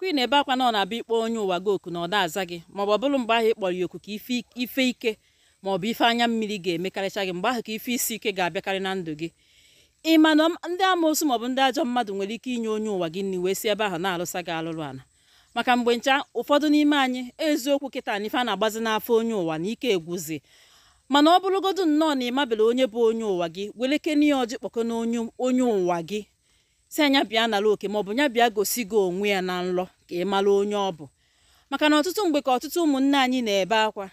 Kwa ị na-ebe akwa na ọ na-abịa ịkpọ onye ụwa gị oku na ọ da aza gị, maọbụ ọ bụrụ mgbe ahụ ị kpọrọ ya oku ka ife ike maọbụ ife anya mmiri ga-emekarịcha gị, mgbe ahụ ka ife isi ike ga-abịakarị na ndụ gị. Ị ma na ndị amoosu maọbụ ndị ajọ mmadụ nwere ike inye onye ụwa gị nri wee si ebe ahụ na-alụsa gị alụrụ ala. Maka mgbe ncha ụfọdụ n'ime anyị eziokwu kịta na ife a na-agbazi n'afọ onye ụwa na ike egwuzi. Mana ọ bụrụgodu nnọọ na ị mabere onye bụ onye ụwa gị, were kene ya ọjị kpọkọ na onye ụwa gị, si anya bịa nara oke maọbụ ya bịa gosi gị onwe ya na nlọ ka ị mara onye ọ bụ. Maka na ọtụtụ mgbe ka ọtụtụ ụmụnne anyị na-ebe akwa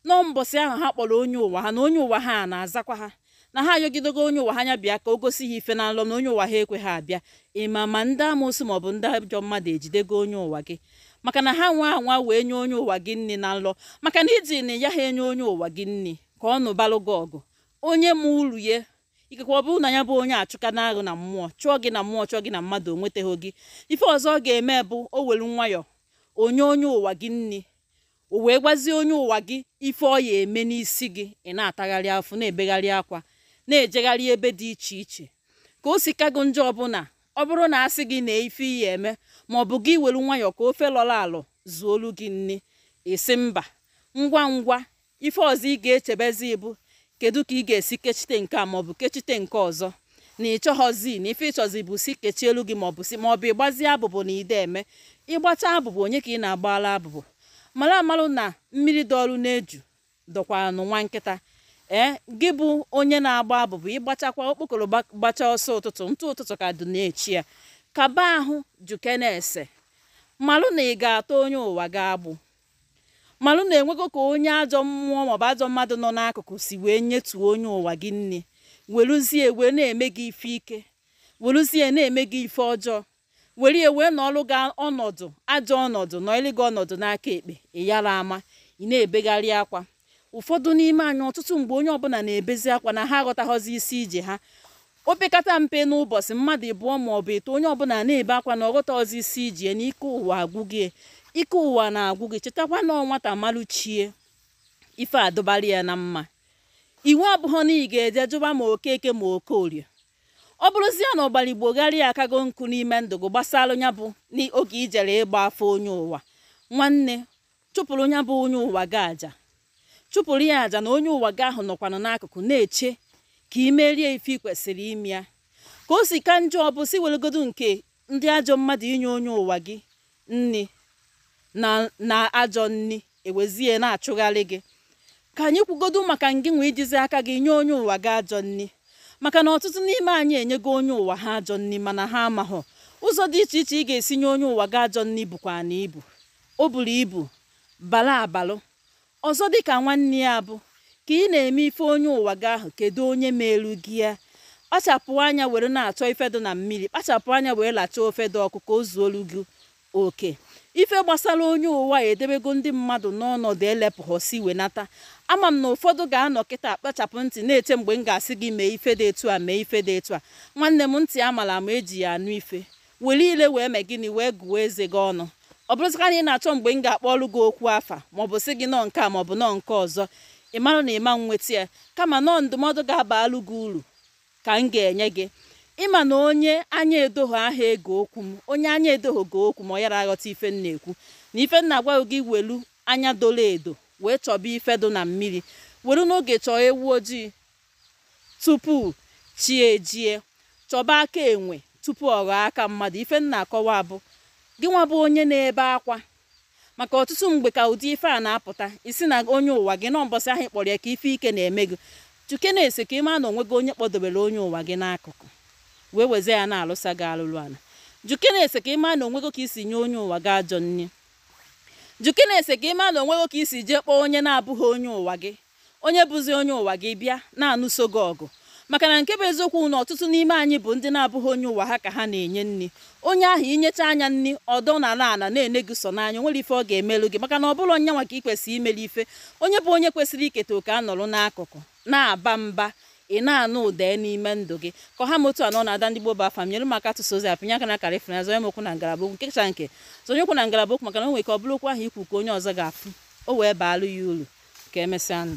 nọọ mbọsị ahụ ha kpọrọ onye ụwa ha na onye ụwa ha na-azakwa ha, na ha ayọgidego onye ụwa ha anya bịa ka o gosi ha ife na nlọ na onye ụwa ha ekwe ha abịa. Ịma ma ndị amoosu maọbụ ndị ajọ mmadụ ejidego onye ụwa gị, maka na ha nwa anwa wee nye onye ụwa gị nri na nlọ. Maka na iji na ya ha enye onye ụwa gị nri ka ọ nụbalụ gị ọgụ, onye ma uru ya ikekwe ọ bụrụ na ya bụ onye achụka n'agụ na mmụọ, chụọ gị na mmụọ, chụọ gị na mmadụ, o nwetaghị gị. Ife ọzọ ọ ga-eme bụ o welu nwayọ onye onye ụwa gị nri, o wee gwazie onye ụwa gị ife ọ ya eme n'isi gị. Ị na-atagharị afụ, na-ebegharị akwa, na-ejegharị ebe dị iche iche ka o si kago njọ. Ọbụna ọ bụrụ na asị gị na ife iyi eme maọbụ gị welu nwayọ ka ofe lọrọ alọ zuolu gị nri, isi mba. Ngwa ngwa ife ọzọ ị ga-echebezi bụ kedu ka ị ga-esi kechite nke a maọbụ kechite nke ọzọ, na ịchọghọzi na ife ịchọzi bụ si kechielu gị maọbụ si maọbụ ịgbazie abụbụ na ide eme. Ịgbacha abụbụ, onye ka ị na-agbala abụbụ? Mara amalụ na mmiri dọọlụ na-eju dọkwaranụ nwa nkịta. Ee, gị bụ onye na-agba abụbụ, ịgbachakwa okpokoro gbacha ọsọ ụtụtụ, ntụ ụtụtụ ka dị na-echi ya. Kaba ahụ jukene ese, malụ na ị ga-atọ onye ụwa gị agbụ, malụ na enwego ka onye ajọ mmụọ maọbụ ajọ mmadụ nọ n'akụkụ si wee nyetuo onye ụwa gị nri, weluzie wee na-eme gị ife ike, weluzie na-eme gị ife ọjọọ, were wee nọọlụ gị ọnọdụ ajọ ọnọdụ, nọọlụ gị ọnọdụ n'aka ekpe, ị yara ama, ị na-ebegharị akwa. Ụfọdụ n'ime anyị ọtụtụ mgbe onye ọbụla na-ebezi akwa na ha aghọtaghọzi isi ije ha. O pekata mpe n'ụbọchị mmadụ ịbụọ maọbụ ịtọ, onye ọbụla na-ebe akwa na ọghọtaghọzi isi ije, na ike ụwa agwụ gị, ike ụwa na-agwụ gị. Chetakwa na nwata malụchie ife adụbara ya na mma. Iwu abụghọ na ị ga-eje jụba ma Okeke ma Okorie. Ọ bụrụzie na ọgbara igbo gharịa akago nkụ n'ime ndụ gị gbasalụ ya bụ n'oge ijere ịgba afọ onye ụwa, nwanne chụpụrụ ya bụ onye ụwa gị aja, chụpụrụ ya aja na onye ụwa gị ahụ nọkwanụ n'akụkụ na-eche ka ị merie ife ị kwesịrị ime ya. Ka o si ka njọ ọ bụ si weregodu nke ndị ajọ mmadụ inye onye ụwa gị nri na ajọ nri ewezie na-achụgharị gị. Ka anyị kwugodu maka ngị nwe ijizi aka gị nye onye ụwa gị ajọ nri, maka na ọtụtụ n'ime anyị enyego onye ụwa ha ajọ nri mana ha amaghọ ụzọ dị iche iche ị ga-esi nye onye ụwa gị ajọ nri. Bụkwa na ibu o buru ibu bala abalụ ọzọ dịka nwanne ya bụ ka ị na-eme ife onye ụwa gị ahụ, kedu onye meelu gị ya? Kpachapụ anya were na-achọ ife dị na mmiri, kpachapụ anya were lachaa ofe dị ọkụ ka o zuolu gị oke. Ife gbasara onye ụwa edebego ndị mmadụ n'ọnọdụ elepụghọsi wenata. Ama m na ụfọdụ ga-anọ kịta kpachapụ ntị na-eche mgbe m ga-asị gị mee ife dị etu a, mee ife dị etu a. Nwanne m, ntị amala ma eji ya anụ ife, were ile wee mee gịnị, wee gụọ eze gị ọnụ. Ọ bụrụzikwa na ị na-achọ mgbe m ga-akpọrụ gị okwu afa maọbụ sị gị nọọ nke a maọbụ nọọ nke ọzọ, ị mara na ịma nweta ya, kama nọọ ndụmọdụ ga-abalụ gị uru ka m ga-enye gị. Ịma na onye anya edoghị aha ege okwu m, onye anya edoghị gị okwu ma ọ yara aghọta ife m na-ekwu. Na ife m na-agwa gị, welu anya doro edo wee chọba ife dị na mmiri, welu n'oge chọọ ewu ojii tupu chi ejie, chọba aka enwe tupu ọ ghọọ aka mmadụ. Ife m na-akọwa bụ gị nwa bụ onye na-ebe akwa, maka ọtụtụ mgbe ka ụdị ife a na-apụta isi na onye ụwa gị nọ mbọsị ahụ ịkpọrọ ya ka ife ike na-eme gị. Chuke na-ese ka ị maa na onwe gị onye kpọdobere onye ụwa gị n'akụkụ wee weze ya na-alụsa gị alụlụ ala. Juke na-ese ka ị maa na onwe gị ka isi nye onye ụwa gị ajọ nri. Juke na-ese ka ị maa na onwe gị ka isi jee kpọọ onye na-abụghị onye ụwa gị, onye bụzi onye ụwa gị bịa na-anụso gị ọgụ. Maka na nke bụ eziokwu na ọtụtụ n'ime anyị bụ ndị na-abụghị onye ụwa ha ka ha na-enye nri. Onye ahụ inyecha anya nri ọdọ na ala ala na-ene gị sọ n'anya, nwere ife ọ ga-emelu gị, maka na ọ bụrụ onye nwa ka ị kwesịrị imeli ife. Onye bụ onye kwesịrị iketa oke anọrọ n'akụkụ na-aba mba, ị na-anụ ụda n'ime ndụ gị. Ka ọha motu anọ na-ada ndị gboo bụ afa m, nyere m aka tụsa ozi a, pịnye aka na akara ịfụnanya, zonye m okwu na ngalaba okwu nke kacha nke, zonye okwu na ngalaba okwu, maka na o nwere ka ọ bụrụ okwu ahụ ikwu ka onye ọzọ ga-afụ o wee baalụ ya uru. Ka emesịa nụ.